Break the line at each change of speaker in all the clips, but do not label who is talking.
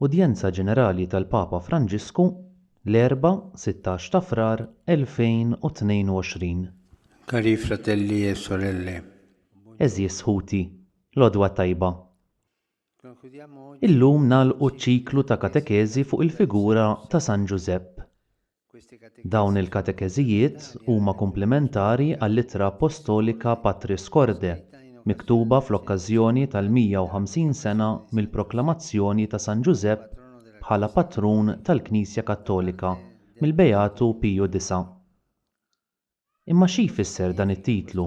Udjenza Ġenerali tal-Papa Franġisku, l-Erbgħa, 16 ta' Frar 2022.
Cari fratelli e sorelle.
Għeżież ħuti, l-għodwa t-tajba. Illum nagħlqu ċ-ċiklu ta' katekeżi fuq il-figura ta' San Ġużepp. Dawn il-katekeżijiet huma kumplimentari għall-Ittra Appostolika Patris Corde, miktuba fl-okkażjoni tal-150 sena mill-proklamazzjoni ta' San Ġużepp bħala Patrun tal-Knisja Kattolika mill-Beatu Piju Disa'. Imma xi jfisser dan it-titlu?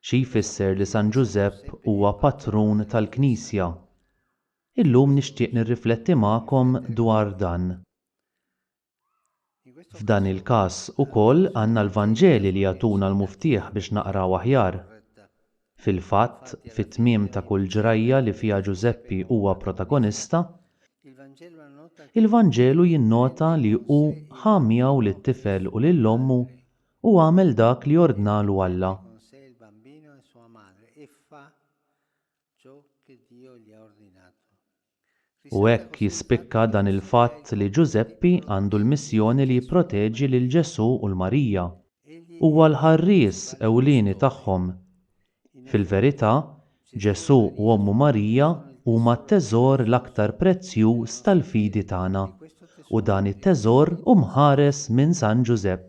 Xi jfisser li San Ġużepp huwa Patrun tal-Knisja? Illum nixtieq nirrifletti magħkom dwar dan. F'dan il-każ ukoll għandna l-Vanġeli li jagħtuna l-muftieħ biex naqraw aħjar. Fil-fatt, fit-tmiem ta' kull ġrajja li fiha Ġużeppi huwa protagonista, il-Vanġelu jinnota li hu ħa miegħu lit-tifel u lil ommu u għamel dak li ordnalu Alla. U hekk jispikka dan il-fatt li Ġużeppi għandu l-missjoni li jipproteġi lil Ġesù u 'l Marija. Huwa l-ħarries ewlieni tagħhom. Fil-verità, Ġesù u ommu Marija huma t-teżor l-aktar prezzjuż tal-fidi tagħna, u dan it-teżor hu mħares minn San Ġużepp.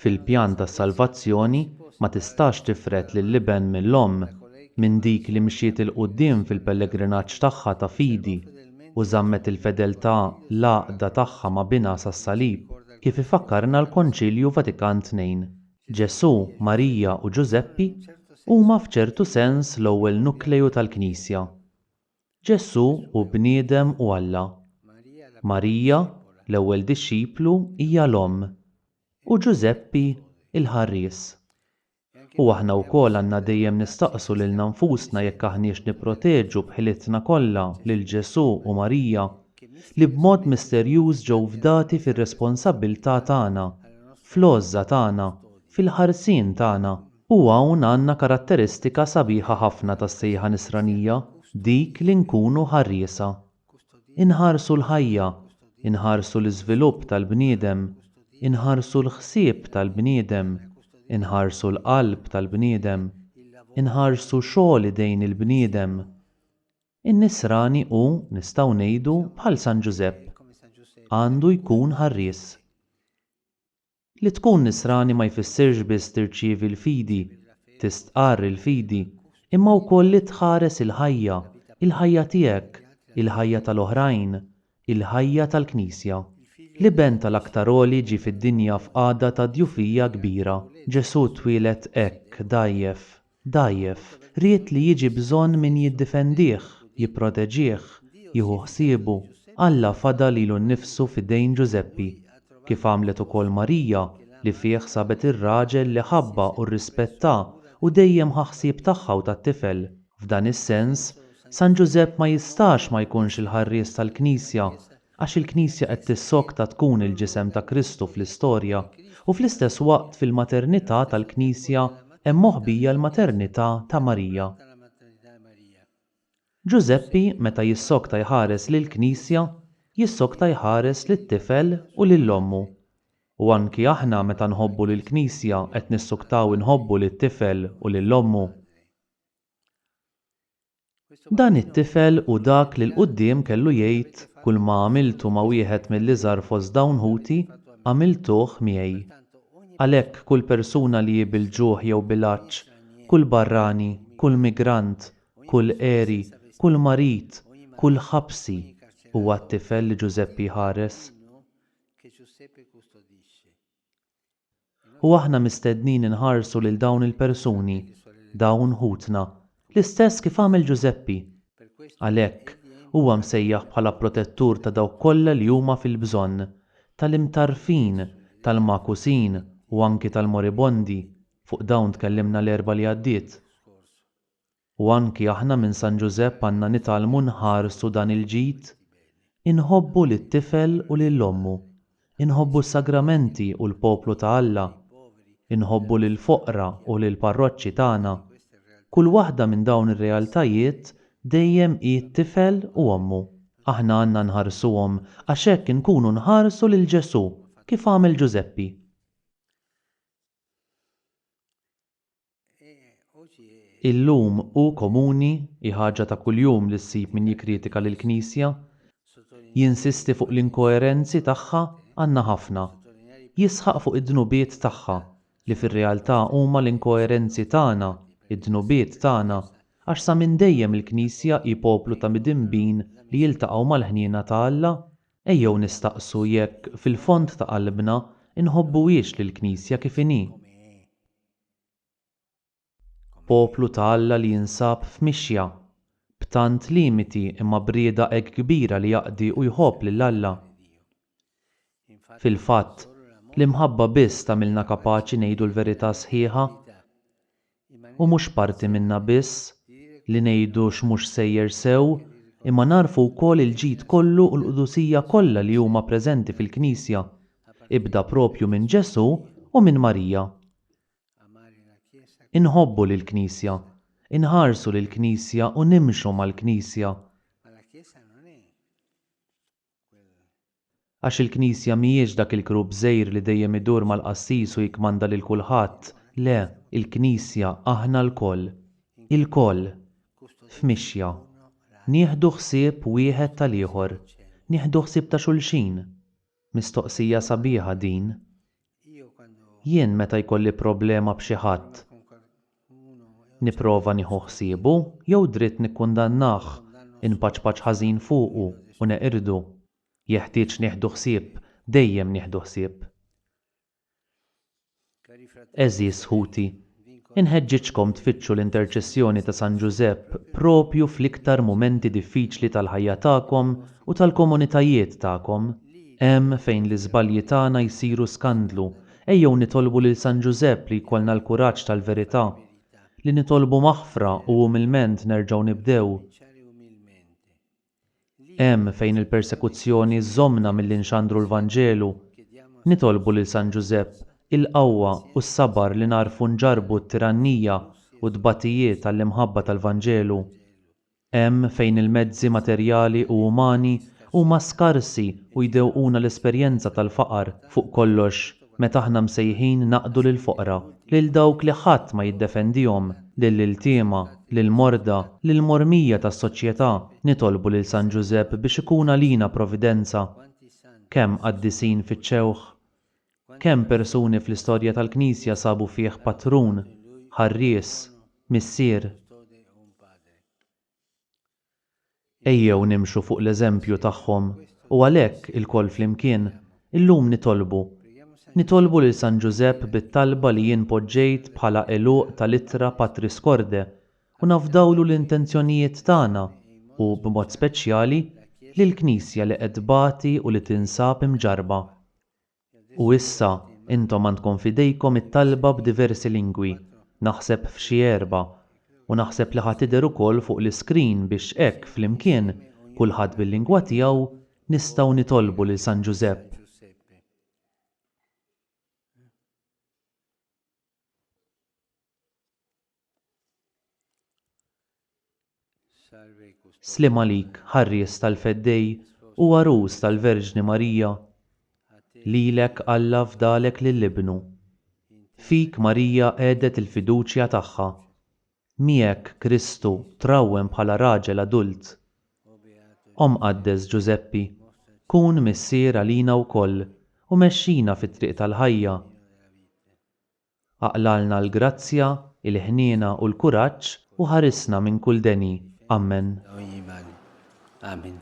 Fil-pjan tas-salvazzjoni ma tistax tifred lill-Iben mill-Omm, minn dik li mxiet 'il quddiem fil-pellegrinaġġ tagħha ta' fidi u żammet il-fedeltà l-għaqda tagħha ma' Binha sas-salib, kif ifakkarna l-Konċilju Vatikan Tnejn. Ġesù, Marija u Ġużeppi huma f'ċertu sens l-ewwel nukleju tal-Knisja. Ġesù hu bniedem u Alla. Marija, l-ewwel dixxiplu, hija l-omm, u Ġużeppi, il-ħarries. U aħna wkoll għandna dejjem nistaqsu lilna nfusna jekk aħniex nipproteġu b'ħilitna kollha lil Ġesù u Marija, li b'mod misterjuż ġew fdati fir-responsabbiltà tagħna, fl-għożża tagħna, fil-ħarsien tagħna. U hawn għandna karatteristika sabiħa ħafna tas-sejħa Nisranija, dik li nkunu ħarriesa. Inħarsu l-ħajja, inħarsu l-iżvilupp tal-bniedem, inħarsu l-ħsieb tal-bniedem, inħarsu l-qalb tal-bniedem, inħarsu xogħol idejn il-bniedem. In-Nisrani hu, nistgħu ngħidu, bħal San Ġużepp. Għandu jkun ħarries. Li tkun Nisrani ma jfissirx biss tirċievi l-fidi, tistqarr il-fidi, imma wkoll li tħares il-ħajja, il-ħajja tiegħek, il-ħajja tal-oħrajn, il-ħajja tal-Knisja. L-Iben tal-Aktar Għoli ġie fid-dinja f'qagħda ta' djufija kbira. Ġesù twieled hekk, dgħajjef, Dgħajjef. Ried li jiġi bżonn min jiddifendih, jipproteġih, jieħu ħsiebu. Alla fada lilu nnifsu f'idejn Ġużeppi, kif għamlet ukoll Marija li fih sabet ir-raġel li ħabbha u rrispettha u dejjem ħa ħsieb tagħha u tat-tifel. F'dan is-sens, San Ġużepp ma jistax ma jkunx il-ħarries tal-Knisja Għax il-Knisja qed tissokta tkun il-ġisem ta' Kristu fl-istorja, u fl-istess waqt fil-maternità tal-Knisja hemm moħbija l-maternità ta' Marija. Ġużeppi meta jissokta jħares lill-Knisja, jissokta jħares lit-tifel u lil ommu. U anki aħna meta nħobbu lill-Knisja qed nissuktaw inħobbu lit-tifel u lil ommu. Dan it-tifel hu dak li 'l quddiem kellu jgħid, Kulma għamiltu ma' wieħed mill-iżgħar fost dawn ħuti, għamiltuh miegħi. Għalhekk kull persuna li hi bil-ġuħ jew bil-għatx, kull barrani, kull migrant, kull għeri, kull marid, kull ħabsi, huwa t-tifel li Ġużeppi jħares. U aħna mistednin inħarsu lil dawn il-persuni, dawn ħutna, l-istess kif għamel Ġużeppi. Għalhekk, huwa msejjaħ bħala protettur ta' dawk kollha li huma fil-bżonn, tal-imtarrfin, tal-magħkusin u anki tal-moribondi, fuq dawn tkellimna l-Erbgħa li għaddiet. U anki aħna minn San Ġużepp għandna nitgħallmu nħarsu dan il-ġid, inħobbu lit-tifel u lil ommu, inħobbu s-sagramenti u l-poplu ta' Alla, inħobbu lill-foqra u lill-parroċċi tagħna. Kull waħda minn dawn ir-realtajiet dejjem hi t-tifel u ommu. Aħna għandna nħarsuhom għax hekk inkunu nħarsu lil Ġesù, kif għamel Ġużeppi. Illum hu komuni, hi ħaġa ta' kuljum li ssib min jikkritika lill-Knisja. Jinsisti fuq l-inkoerenzi tagħha, għandna ħafna. Jisħaq fuq id-dnubiet tagħha, li fir-realtà huma l-inkoerenzi tagħna, id-dnubiet tagħna, għax sa minn dejjem il-Knisja hi poplu ta' midinbin li jiltaqgħu mal-ħniena ta' Alla. Ejjew nistaqsu jekk fil-fond ta' qalbna nħobbuhiex lill-Knisja kif inhi. Poplu ta' Alla li jinsab f'mixja, b'tant limiti imma b'rieda hekk kbira li jaqdi u jħobb lil Alla. Fil-fatt, l-imħabba biss tagħmilna kapaċi ngħidu l-verità sħiħa, u mhux parti minnha biss, li ngħidu x'mhux sejjer sew, imma nagħrfu wkoll il-ġid kollu u l-qdusija kollha li huma preżenti fil-Knisja, ibda proprju minn Ġesù u minn Marija. Inħobbu lill-Knisja, inħarsu lill-Knisja u nimxu mal-Knisja. Għax il-Knisja mhijiex dak il-grupp żgħir li dejjem idur mal-qassis u jikkmanda lil kulħadd, le, il-Knisja aħna lkoll. Ilkoll. F'mixja. Nieħdu ħsieb wieħed tal-ieħor. Nieħdu ħsieb ta' xulxin. Mistoqsija sabiħa din. Jien meta jkolli problema b'xi ħadd, nipprova nieħu ħsiebu jew dritt nikkundannah, inpaċpaċ ħażin fuqu u neqirdu? Jeħtieġ nieħdu ħsieb, dejjem nieħdu ħsieb. Għeżież ħuti, inħeġġiġkom tfittxu l-interċessjoni ta' San Ġużepp proprju fl-iktar mumenti diffiċli tal-ħajja tagħkom u tal-komunitajiet tagħkom. Hemm fejn l-iżbalji tagħna jsiru skandlu, ejjew nitolbu lil San Ġużepp li jkollna l-kuraġġ tal-verità, li nitolbu maħfra u umilment nerġgħu nibdew. Hemm fejn il-persekuzzjoni żżommna milli nxandru l-Vanġelu, nitolbu lil San Ġużepp il-qawwa u s-sabar li nagħrfu nġarrbu t-tirannija u t-tbatijiet għall-imħabba tal-Vanġelu. Hemm fejn il-mezzi materjali u umani huma skarsi u jdewquna l-esperjenza tal-faqar, fuq kollox meta aħna msejħin naqdu lill-foqra, lil dawk li ħadd ma jiddefendihom, lill-iltiema, lill-morda, lill-mormija tas-soċjetà, nitolbu lil San Ġużepp biex ikun għalina providenza. Kemm qaddisin fittxewh! Kemm persuni fl-istorja tal-Knisja sabu fih patrun, ħarries, missier! Ejjew nimxu fuq l-eżempju tagħhom u għalhekk ilkoll flimkien, illum nitolbu. Nitolbu lil San Ġużepp bit-talba li jien poġġejt bħala għeluq tal-ittra Patris Corde u nafdawlu l-intenzjonijiet tagħna u, b'mod speċjali, lill-Knisja li qed tbati u li tinsab imġarrba. U issa intom għandkom f'idejkom it-talba b'diversi lingwi, naħseb f'xi erbgħa, u naħseb li ħa tidher ukoll fuq l-iskrin biex hekk flimkien, kulħadd bil-lingwa tiegħu, nistgħu nitolbu lil San Ġużepp. Sliem għalik, ħarries tal-Feddej u għarus tal-Verġni Marija. Lilek Alla fdalek lil Ibnu. Fik Marija qiegħdet il-fiduċja tagħha. Miegħek Kristu trawwem bħala raġel adult. O Mqaddes Ġużeppi, kun missier għalina wkoll u mexxina fit-triq tal-ħajja. Aqlgħalna l-grazzja, il-ħniena u l-kuraġġ u ħarisna minn kull deni. Ammen.
Amen.